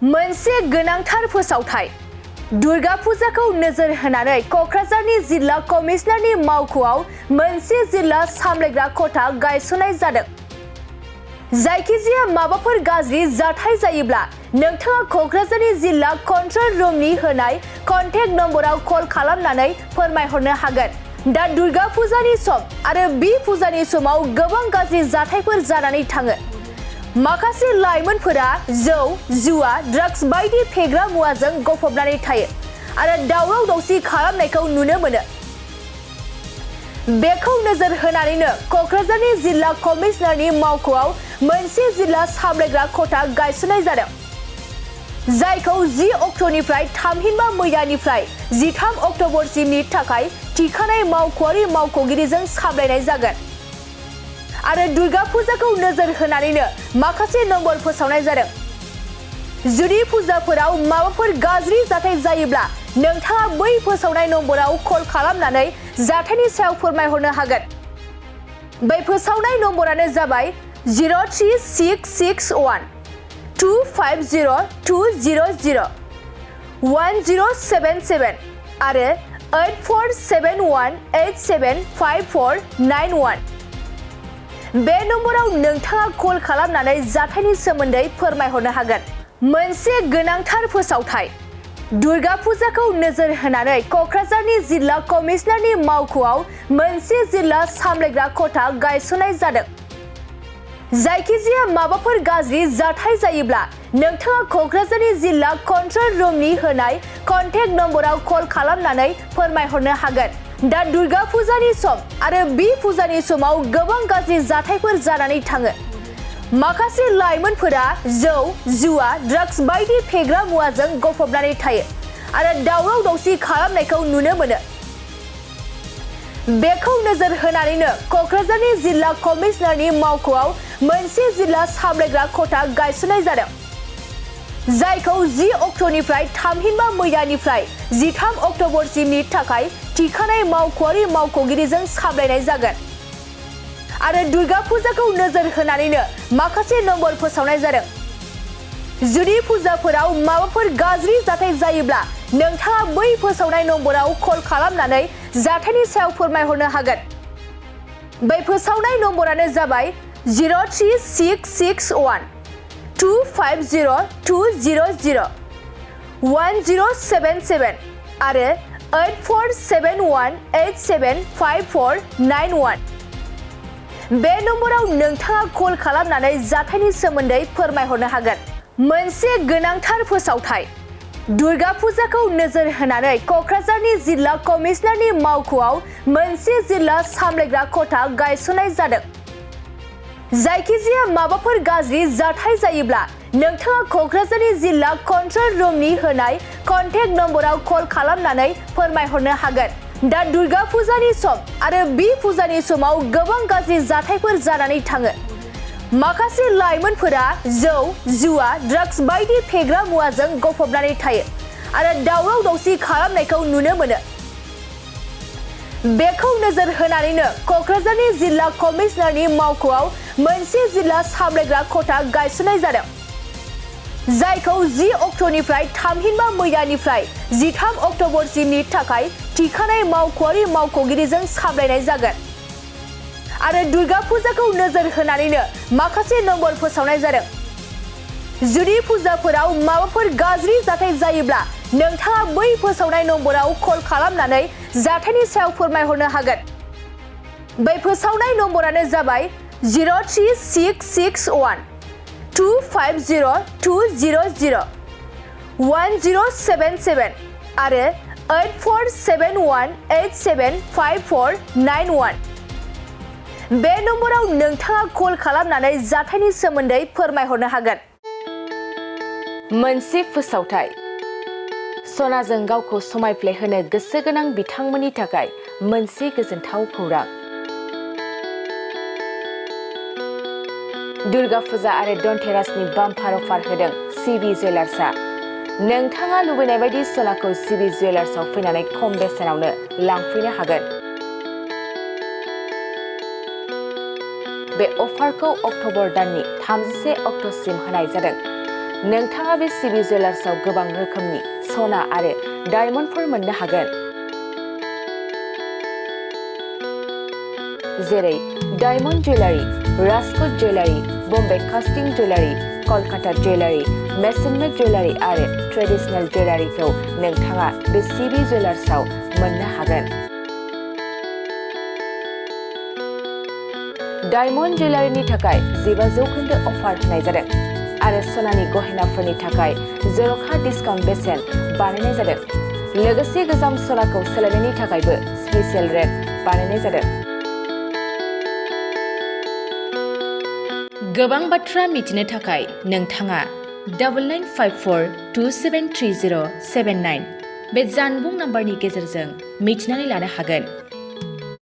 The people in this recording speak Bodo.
मोनसे गोनांथार फोसावथाय दुर्गा फुजाखौ नोजोर होनानै क'क्राझारनि जिल्ला कमिशनारनि मावख'आव मोनसे जिल्ला सामलायग्रा खथा गायसननाय जादों। जायखिजाया माबाफोर गाज्रि जाथाय जायोब्ला नोंथाङा क'क्राझारनि जिल्ला कन्ट्रल रुमनि होनाय कन्टेक्ट नम्बराव कल खालामनानै फोरमायहरनो हागोन। दा दुर्गा फुजानि सम आरो बे फुजानि समाव गोबां गाज्रि जाथायफोर जानानै थाङो। माखासे लाइमोनफोरा जौ, जुवा, ड्राग्स बायदि फेग्रा मुवाजों गफबनानै थायो आरो दावराव दावसि खालामनायखौ नुनो मोनो। बेखौ नोजोर होनानैनो क'क्राझारनि जिल्ला कमिशनारनि मावख'आव मोनसे जिल्ला सामलायग्रा खथा गायसननाय जादों। जायखौ 10 अक्ट'निफ्राय थामहिनबा मैयानिफ्राय 13 अक्ट'बरसिमनि थाखाय थिखानाय मावख'आरि मावख'गिरिजों सामलायनाय जागोन। आरो दुर्गा फुजाखौ नोजोर होनानैनो माखासे नम्बर फोसावनाय जादों। जुदि फुजाफोराव माबाफोर गाज्रि जाथाय जायोब्ला नोंथाङा बै फोसावनाय नम्बराव कल खालामनानै जाथायनि सायाव फोरमायहरनो हागोन। बै फोसावनाय नम्बरानो जाबाय 03661 250 200 1077 आरो 8471 875491। बे नम्बराव नोंथाङा कल खालामनानै जाथायनि सोमोन्दै फोरमायहरनो हागोन। मोनसे गोनांथार फोसावथाय दुर्गा फुजाखौ नोजोर होनानै क'क्राझारनि जिल्ला कमिशनारनि मावख'आव मोनसे जिल्ला सामलायग्रा खथा गायसननाय जादों। जायखिजाया माबाफोर गाज्रि जाथाय जायोब्ला नोंथाङा क'क्राझारनि जिल्ला कन्ट्रल रुमनि होनाय कन्टेक्ट नम्बराव कल खालामनानै फोरमायहरनो हागोन। दा दुर्गा फुजानि सम आरो बे फुजानि समाव गोबां गाज्रि जाथायफोर जानानै थाङो। माखासे लाइमोनफोरा जौ, जुवा, ड्राग्स बायदि फेग्रा मुवाजों गफबनानै थायो आरो दावराव दावसि खालामनायखौ नुनो मोनो। बेखौ नोजोर होनानैनो क'क्राझारनि जिल्ला कमिशनारनि मावख'आव मोनसे जिल्ला सामलायग्रा खथा गायसननाय जादों। जायखौ 10 अक्ट'निफ्राय थामहिनबा मैयानिफ्राय 13 अक्ट'बरसिमनि थाखाय थिखानाय मावख'आरि मावख'गिरिजों सामलायनाय जागोन। आरो दुर्गा फुजाखौ नोजोर होनानैनो माखासे नम्बर फोसावनाय जादों। जुदि फुजाफोराव माबाफोर गाज्रि जाथाय जायोब्ला नोंथाङा बै फोसावनाय नम्बराव कल खालामनानै जाथायनि सायाव फोरमायहरनो हागोन। बै फोसावनाय नम्बरानो जाबाय 03661 250 200 1077 आरो 8471 875491। बे नम्बराव नोंथाङा कल खालामनानै जाथायनि सोमोन्दै फोरमायहरनो हागोन। मोनसे गोनांथार फोसावथाय दुर्गा फुजाखौ नोजोर होनानै क'क्राझारनि जिल्ला कमिशनारनि मावख'आव मोनसे जिल्ला सामलायग्रा खथा गायसननाय जादों। जायखिजाया माबाफोर गाज्रि जाथाय जायोब्ला नोंथाङा क'क्राझारनि जिल्ला कन्ट्रल रुमनि होनाय कन्टेक्ट नम्बराव कल खालामनानै फोरमायहरनो हागोन। दा दुर्गा फुजानि सम आरो बे फुजानि समाव गोबां गाज्रि जाथायफोर जानानै थाङो। माखासे लाइमोनफोरा जौ, जुवा, ड्राग्स बायदि फेग्रा मुवाजों गफबनानै थायो आरो दावराव दावसि खालामनायखौ नुनो मोनो। बेखौ नोजोर होनानैनो क'क्राझारनि जिल्ला कमिशनारनि मावख'आव मोनसे जिल्ला सामलायग्रा खथा गायसननाय जादों। जायखौ 10 अक्ट'निफ्राय थामहिनबा मैयानिफ्राय 13 अक्ट'बरसिमनि थाखाय थिखानाय मावख'आरि मावख'गिरिजों सामलायनाय जागोन। आरो दुर्गा फुजाखौ नोजोर होनानैनो माखासे नम्बर फोसावनाय जादों। जुदि फुजाफोराव माबाफोर गाज्रि जाथाय जायोब्ला नोंथाङा बै फोसावनाय नम्बराव कल खालामनानै जाथायनि सायाव फोरमायहरनो हागोन। बै फोसावनाय नम्बरानो जाबाय 03661 250 200 1077 आरो 8471 875491। बे नम्बराव नोंथाङा कल खालामनानै जाथायनि सोमोन्दै फोरमायहरनो हागोन। मोनसे फोसावथाय सनाजों गावखौ समायफ्लेहोनो गोसो गोनां बिथांमोननि थाखाय मोनसे गोजोनथाव खौरां। दुर्गा फुजा आरो धनतेरासनि बाम्पार अफार होदों सिबि जुवेलार्सआ। नोंथाङा लुबैनाय बायदि सनाखौ सिबि जुवेलार्सआव फैनानै खम बेसेनावनो लांफैनो हागोन। बे अफारखौ अक्ट'बर दाननि 31 अक्ट'सिम होनाय जादों। नोंथाङा बे सिबि जुवेलार्सआव गोबां रोखोमनि सना आरो डायमन्डफोर मोननो हागोन, जेरै diamond jewellery, Rajkot jewellery, Bombay कास्टिं जुवेलारि, कलकाता जुवेलारि, मेसन मेड जुवेलारि आरो ट्रेडिशनेल जुवेलारिखौ नोंथाङा बे सिबि जुवेलार्सआव मोननो हागोन। डायमन्ड जुवेलारिनि थाखाय 15% अफार होनाय जादों आरो सनानि गहेनाफोरनि थाखाय जर'खा डिसकाउन्ट बेसेन बानायनाय जादों। लोगोसे गोजाम सनाखौ सोलायनायनि थाखायबो स्पेसियेल रेट बानायनाय जादों। गोबां बाथ्रा मिथिनो थाखाय नोंथाङा 9954273079 बे जानबुं नाम्बारनि गेजेरजों मिथिनानै लानो हागोन।